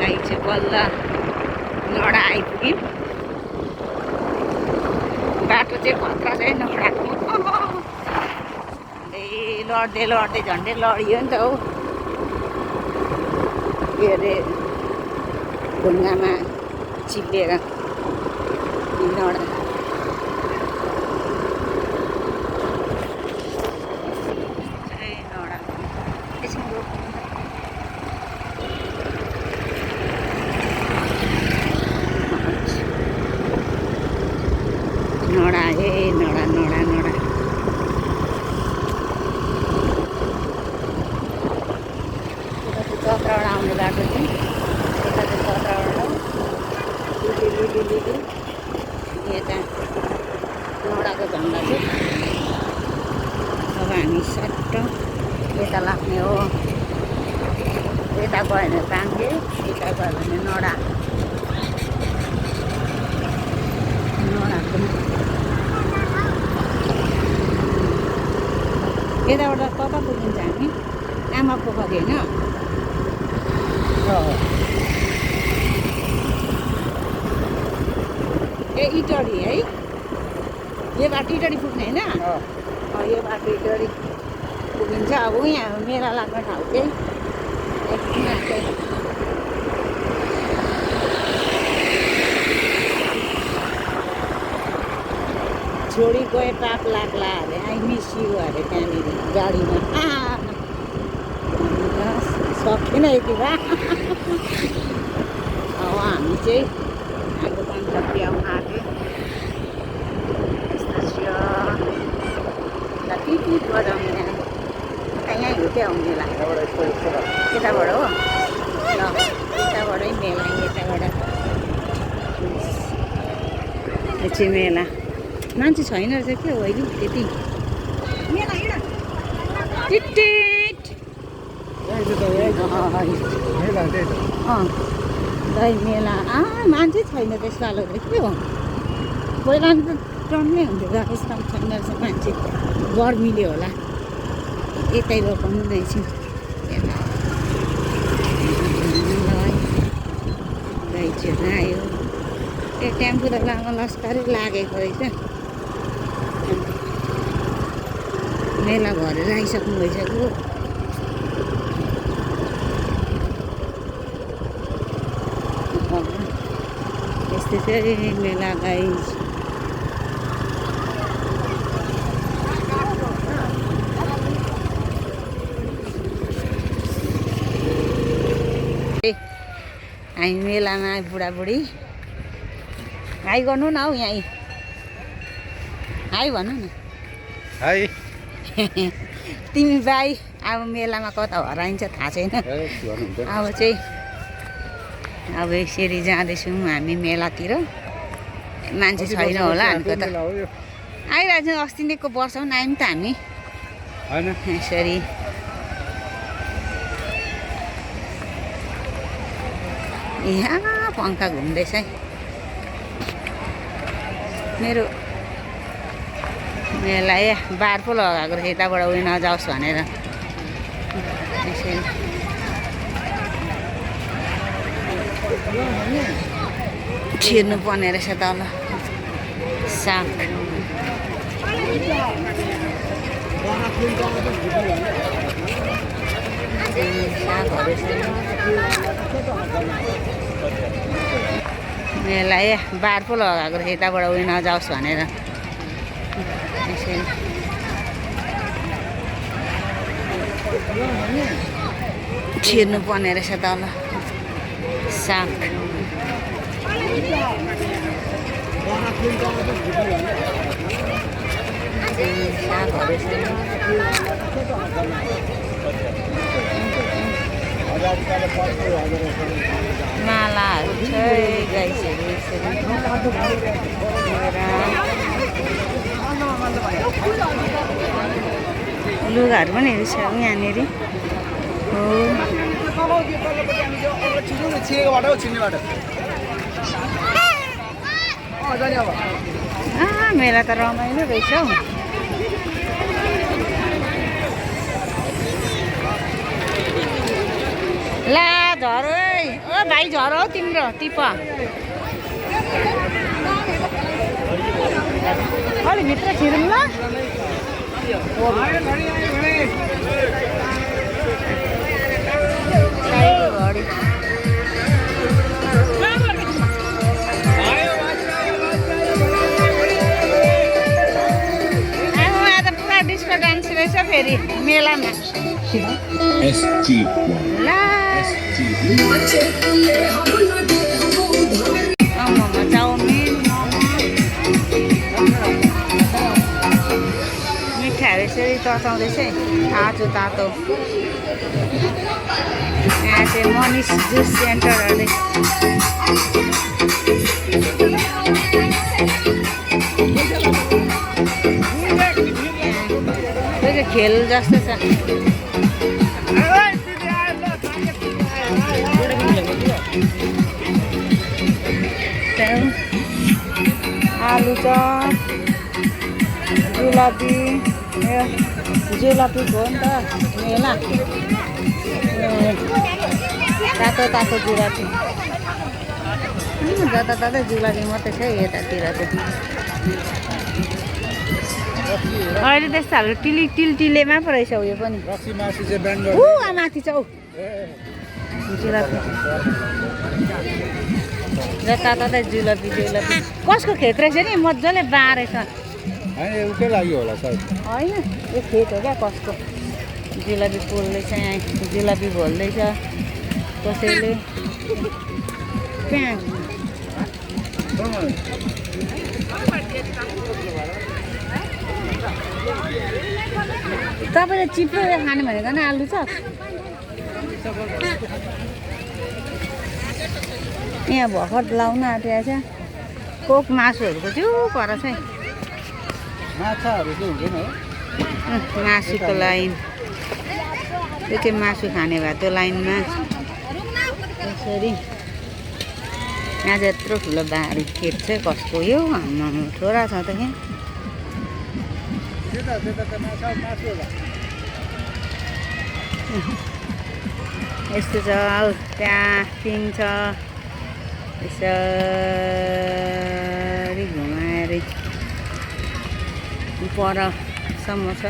गाई चाहिँ बल्ल नडा आइपुग्यौँ। बाटो चाहिँ खतरा चाहिँ नडाको लड्दै लड्दै झन्डै लडियो नि त हौ। के अरे ढुङ्गामा चिप्लेर नडा। नडा ए नडा नडा नडा चक्राबाट आउने बाटो चाहिँ यता चाहिँ चक्राबाट लिली यता नडाको झन्डा चाहिँ अब हामी सट्ट यता लाग्ने हो। यता गयो भने पाङ्गे, यता गयो भने नडा। यताबाट कता पुगिन्छ हामी? आमा पोखरी होइन? ए इटडी है? यो बाटो इटडी पुग्ने होइन? यो बाटो इटडी पुगिन्छ। अब यहाँ मेला लाग्ने ठाउँ चाहिँ छोडी गए पाप लाग्ला अरे, आई मिस यु अरे त्यहाँनिर गाडीमा। सकेन यति भए। अब हामी चाहिँ हाम्रो गन्तव्य आउन आँट्यो। यस्तो थियो टिट बजाउने यहीँ हो क्या मेला। यताबाट हो ल, यताबाटै मेला, यताबाट यो चाहिँ मेला। मान्छे छैन रहेछ के हो अहिले त्यति। दही मेला मान्छे छैन त्यस्तो खालको के हो। पहिला त टन्नै हुन्थ्यो, गएको छैन रहेछ मान्छे। गर्मीले होला। यतै रोपाउनु रहेछ दही छिर्न आयो। त्यो टेम्पो त लामो लस्करै लागेको रहेछ। मेला घरेर आइसक्नु भइसक्यो। यस्तै चाहिँ मेला गाइस। हामी मेलामा बुढाबुढी हाई गर्नु न हौ। यहीँ हाई भन्नु न। हाई। तिमी बाई अब मेलामा कता हराइन्छ थाहा छैन। अब चाहिँ अब यसरी जाँदैछौँ हामी मेलातिर। मान्छे छैन होला हामीको त। आइरहेको छ अस्ति नैको वर्षमा आयौँ त हामी यसरी। यहाँ पङ्खा घुम्दैछ है मेरो। मेला बार पो लगाएको रहेछ यताबाट उयो नजाओस् भनेर। यसरी छिर्नु पर्ने रहेछ तल साग। मेला बार पो लगाएको रहेछ यताबाट उयो नजाओस् भनेर। यसरी छिर्नु पर्ने रहेछ तल साग। मालाहरू छ गाइसहरू यसरी लुगाहरू पनि छ यहाँनिर हो। मेला त रमाइलो रहेछ हौ। ला झरो है ओ भाइ झरो हो तिम्रो टिप अलि भित्र छिरौँ ल घडी पुरा डिस्को डान्स रहेछ फेरि मेलामा ला चाउमिन मिठाईहरू यसरी तताउँदैछ है तातो तातो यहाँ चाहिँ मनिष जुस सेन्टर अरे खेल जस्तो छ आलु चप जुलापी जुलापीको हो नि त मेला तातो तातो जुलापी जताततै जुलापी मात्रै छ यतातिर चाहिँ अहिले त्यस्तोहरू टिलेमा पो रहेछ उयो पनि माथि छ जुलापी जताततै जुलापी कसको खेत रहेछ नि मजाले बाँडेछ होइन यो खेत हो क्या कसको जुलापी पोल्दैछ यहाँ जुलापी भोल्दैछ कसैले तपाईँले चिप्लो खाने भनेको न आलु चप यहाँ भर्खर लाउन आँटेको छ कोक मासुहरूको त्यो पर चाहिँ मासुको लाइन त्यो चाहिँ मासु खाने भए त्यो लाइनमा यसरी यहाँ चाहिँ यत्रो ठुलो बारी खेत चाहिँ कसको यो छोरा छ त यहाँ यस्तो छ त्यहाँ पिङ छ यसरी घुमाएर परसम्म छ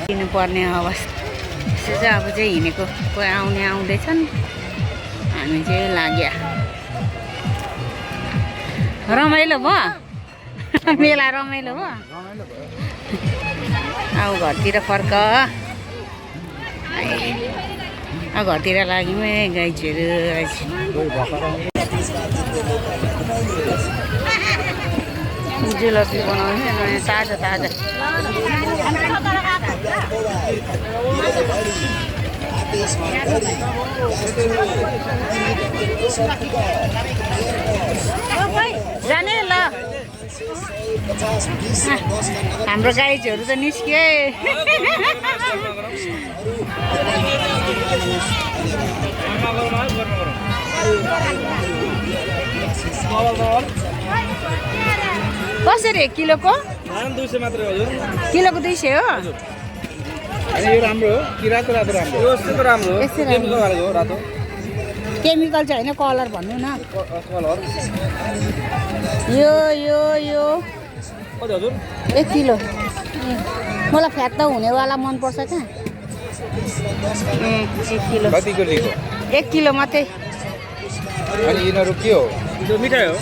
किन्नुपर्ने अवस्था यसो चाहिँ अब चाहिँ हिँडेको कोही आउँदैछन् हामी चाहिँ लाग्यो रमाइलो भयो मेला रमाइलो भयो अब घरतिर फर्क अब घरतिर लाग्यौँ है गाईहरू जुलापी बनाउने नयाँ ताजा ताजा जाने ल हाम्रो गाईहरू त निस्के कसरी 1 किलोको 200 मात्र हो हजुर किलोको 200 हो अनि यो राम्रो हो कि रातो रातो राम्रो यो यस्तो राम्रो हो केमिकल हालेको हो रातो केमिकल चाहिँ हैन कलर भन्नु न कलर यो यो यो कति हजुर 1 किलो मलाई फ्याट हुनेवाला मन पर्छ क्या 1 किलो कतिको लिएको 1 किलो मात्रै अनि यिनीहरू के हो यो मिठाई हो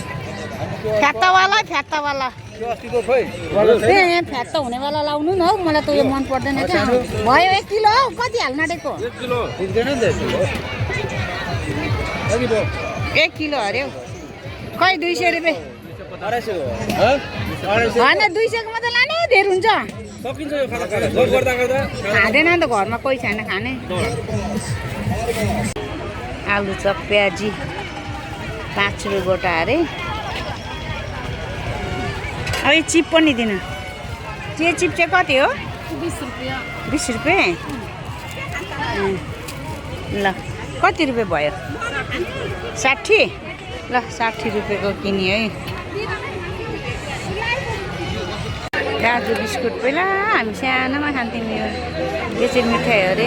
फ्याट्टावाला यो अस्तिको खोइ ए फ्याट हुनेवाला लाउनु न हौ मलाई त यो मन पर्दैन क्या भयो 1 किलो हौ कति हाल्न आँटेको 1 किलो पुग्दैन नि त 1 किलो कति भयो 1 किलो अरे खै 200 रुपैयाँ 250 हो होइन 200 को मात्रै लाने धेर हुन्छ सकिन्छ यो खाना गर्दा खाँदैन नि त घरमा कोही छैन खाने आलु चप प्याजी 5 रुपियाँ गोटा अरे अब यो चिप पनि दिनु त्यो चिप चाहिँ कति हो 20 रुपैयाँ 20 रुपैयाँ ल कति रुपियाँ भयो 60 ल 60 रुपियाँको किने है काजु बिस्कुट पहिला हामी सानोमा खान्थ्यौँ यो चाहिँ मिठाई अरे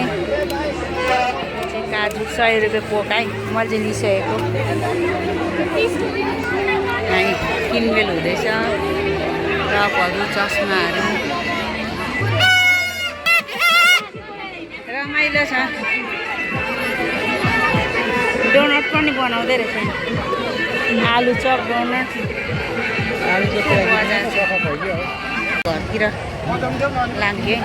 काजु 100 रुपियाँ पोकाइ मैले लिइसकेको किनमेल हुँदैछ टपहरू चस्माहरू रमाइलो छ डोनट पनि बनाउँदै रहेछ आलु चप डोनट घरतिर लाग्यो